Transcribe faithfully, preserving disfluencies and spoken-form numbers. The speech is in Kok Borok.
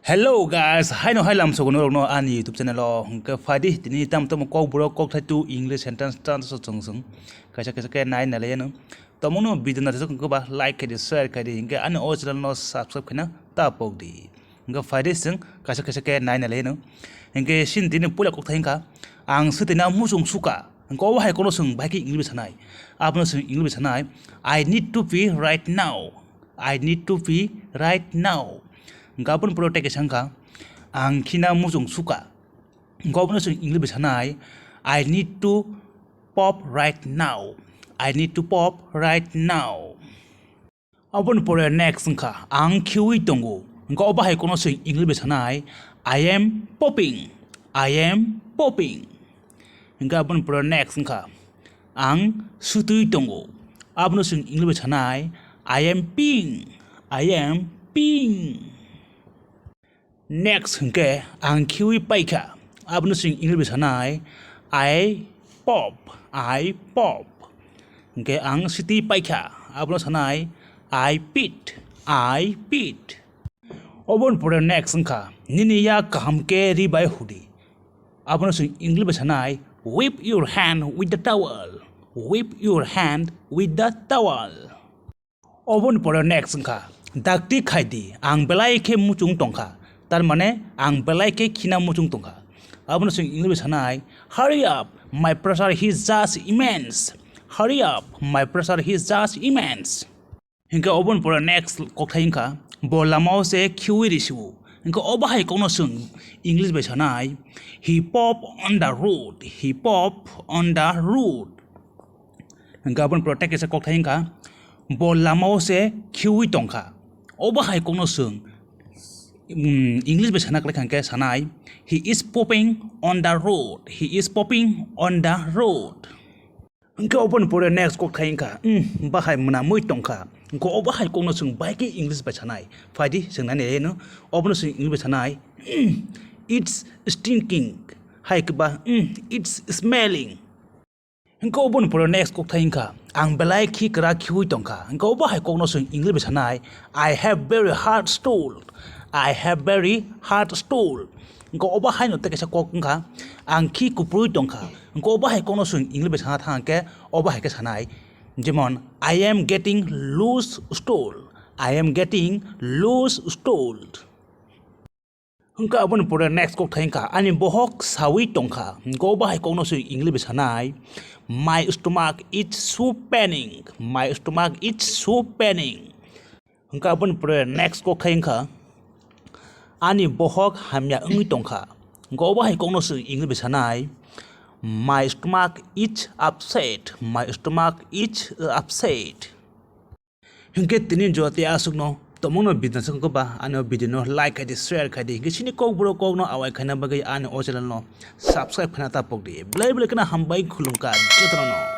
Hello guys, haino hai lamsogo norokno ani YouTube channel o. Hwnkhe phaidi tini tam tamo kokborok kokthai tu English sentence translation chwng chwng kaisa kaisa khe nai nai laiyano. Tomono video naithok wngkhe ba like khaidi, share khaidi, hwnkhe ani o channel no subscribe khaina ta pokdi. Hwnkhe phaidi chwng kaisa kaisa khe nai nai laiyano. Hwnkhe sini tini puila kokthai wngkha, ang swtwi na muchung suka. Hwnkhe obo hai kokno chwng bahai khe English bai sanai. Abono chwng English bai sanai, "I need to pee right now." I need to pee right now. Hwnkhe aboni pore tei kaisa wngkha, ang khina muchung suka. Hwnkhe obono chwng English bai sanai, "I need to pop right now. I need to pop right now." Aboni pore next wngkha, ang khiui tongo. Hwnkhe obo hai kokno chwng English bai sanai, "I am popping. I am popping." Hwnkhe aboni pore next wngkha, ang sutwi tongo. Abono chwng English bai sanai, "I am peeing. I am peeing." Next hwnkhe ang khiui paikha. Abono chwng English bai sanai, "I pop. I pop." Hwnkhe ang sitwi paikha. Abono sanai, "I peed. I peed." Oboni pore next wngkha, "Nini yak kaham khe ri bai hudi." Abono chwng English bai sanai, "Wipe your hand with the towel. Wipe your hand with the towel." Oboni pore next wngkha, "Dakti khaidi, ang belai khe muchung tongkha." Tar mane, ang belai khe khina muchung tongkha. Abono chwng English bai sanai, "Hurry up, my pressure is just immense. Hurry up, my pressure is just immense." Hinkhe oboni pore next kokthai wngkha, "Bo lamao se khiui risiu." Hinkhe obo hai kokno chwng English bai sanai, "He pop on the road, he pop on the road." Hinkhe aboni pore tei kaisa kokthai wngkha, "Bo lamao se khiui tongkha." Obo hai kokno chwng, mm, English bai sana kwlai kha hinkhe sanai, "He is popping on the road, he is popping on the road." Hinkhe oboni pore next kokthai wngkha, "Umm, bahai mwnamwi tongkha." Hinkhe obo hai kokno chwng bahai khe English bai sanai. Phaidi chwng nai nai no, obono chwng English bai sanai, "Umm, it's stinking." Hai khe ba, "Umm, it's smelling." Hinkhe oboni pore next kokthai wngkha, "Ang belai khi kwrak khiui tongkha." Hinkhe obo hai kokno chwng English bai sanai, "I have very hard stool. I have very hard stool." Hinkhe obo haino tei kaisa kok wngkha, "Ang khi kuprui tongkha." Hinkhe obo hai kokno chwng English bai sana thang khe obo hai khe sanai, jemon, "I am getting loose stool. I am getting loose stool." Hwnkhe aboni pore next kokthai wngkha, "Ani bohok saui tongkha." Hwnkhe obo hai kokno chwng English bai sanai, "My stomach is so paining. My stomach is so paining." Hwnkhe aboni pore next kokthai wngkha, "Ani bohok hamya wngwi tongkha." Hwnkhe obo hai kokno chwng English bai sanai, "My stomach is upset. My stomach is upset." Hinkhe tini jora tei aswkno tongmungno video naisingkhe ba ani o video no like khaidi, share khaidi, hinkhe chini kokborok kokno awai khaina bagwi ani o channel no subscribe khaina ta pokdi. Belai belai kheno hambai khulumkha jotono.